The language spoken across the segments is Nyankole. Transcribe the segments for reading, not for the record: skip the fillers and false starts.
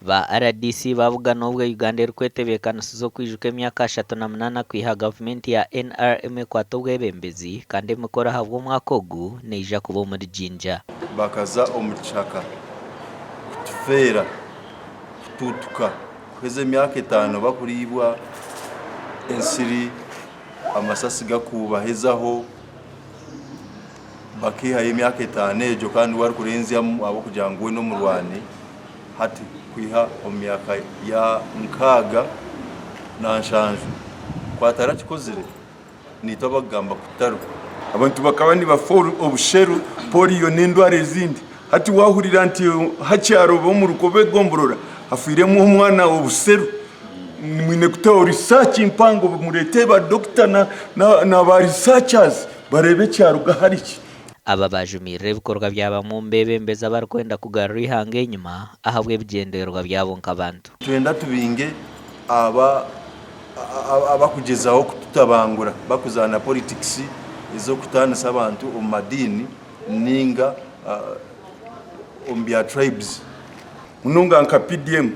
Ba rdc babugana obwe Uganda erikwetebekanisiza okwijuka emyaka 38 kwiha gavumenti ya NRM ekwata obwebembezi kandi emikoro ahabw'omwaka ogu neija kuba omuri Jinja. Bakaza omu kishaka kutufeera, kututuka kuheza emyaka etaano bakuriibwa ensiri, amasasi gakubahezaho, bakaihayo emyaka etaano egyo kandi we arikurenzyamu ahabw'okugira ngu we n'omurwani hati kwiha omu myaka ya 67 ku atarakikozire naitwe abakugamba ku tutariho. Abantu bakaba nibafa obusheru, polio n'endwara ezindi. Hati wahurira nti hakyaro oba omu ruka oba egomborora hafiiremu omwana obuseru, mwine kutaho research mpango mureete ba doctor na ba researchers bareebe ekyaruga ahari ki. Aba baajumirira ebikorwa bya bamwe omu beebembezi abarikwenda kugarura eihanga enyima ahabw'ebigyendererwa byabo nk'abantu. Nitwenda tubinge aba abakugyezaho kututabangura bakuzaana politics ez'okutaanisa abantu omu madiini ninga omu bya tribes. Munonga nka PDM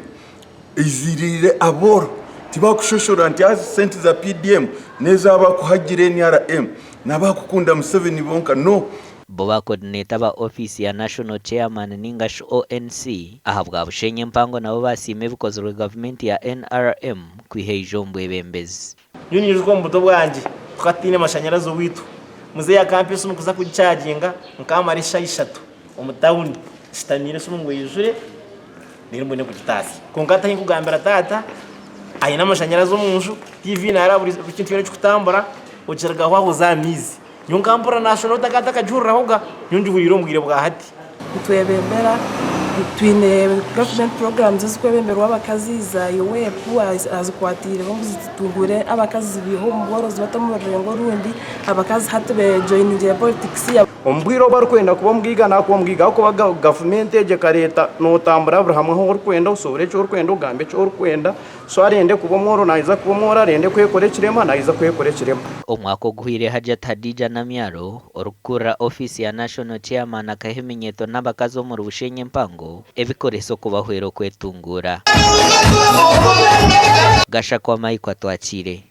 eiziriire abooro tibakushoshora nti haza sente za PDM n'ezabakuhagira NRM nabakukunda Museveni bonka no. Bo ba coordinator ba ofiisi ya National Chairman ninga shi ONC ahabwa Bushenyi empango nabo basiima ebikozirwe gavumenti ya NRM kwiha eija omu bwebembezi. Nyowe ninyijuka omu buto bwangye tukaba tutaine mashanyarazi owaitu. Muzeeyi akampa esimu kuza kugicaginga nkamara eshaaha ishatu omu tawuni nshutamiire esimu ngu eyijure reero mbone kugitaasya. Kwonka hati ahi nkugambira taata aine amashanyarazi omu nju, tiivi nareeba buri kintu kyona ekirikutambura, okirugaho aho oza aha maizi. Nyowe nkampurira naashusha n'oti akaba atakagihurirahoga, nyowe ngihuriire omu bwire bwa hati. Nitwebembera, twine government programs ezirikwebemberwa abakazi za UWEP azikwatiireho ngu zitutunguure abakazi zibiihe omu bworo zibate omu rurengo orundi, abakazi hati bejoyiningire politics. Omu bwire obu arikwenda kuba omugaiga naakuba omugaiga ahabw'okuba gavumenti egyo ekareeta nootambura buri hamwe ahu orikwenda osohore eki orikwenda ogambe eki orikwenda. So arende kuba omworo naija kuba omworo arende kwekora ekirema naija kwekora ekirema. Omwaka oguhweire Hajjat Hadijah Namyalo, orikukurira ofiisi ya National Chairman akaha eminyeeto n'abakazi omuri Bushenyi empango ebikoreso kubahwera okwetunguura. Gashakwa Mike Atwakiire.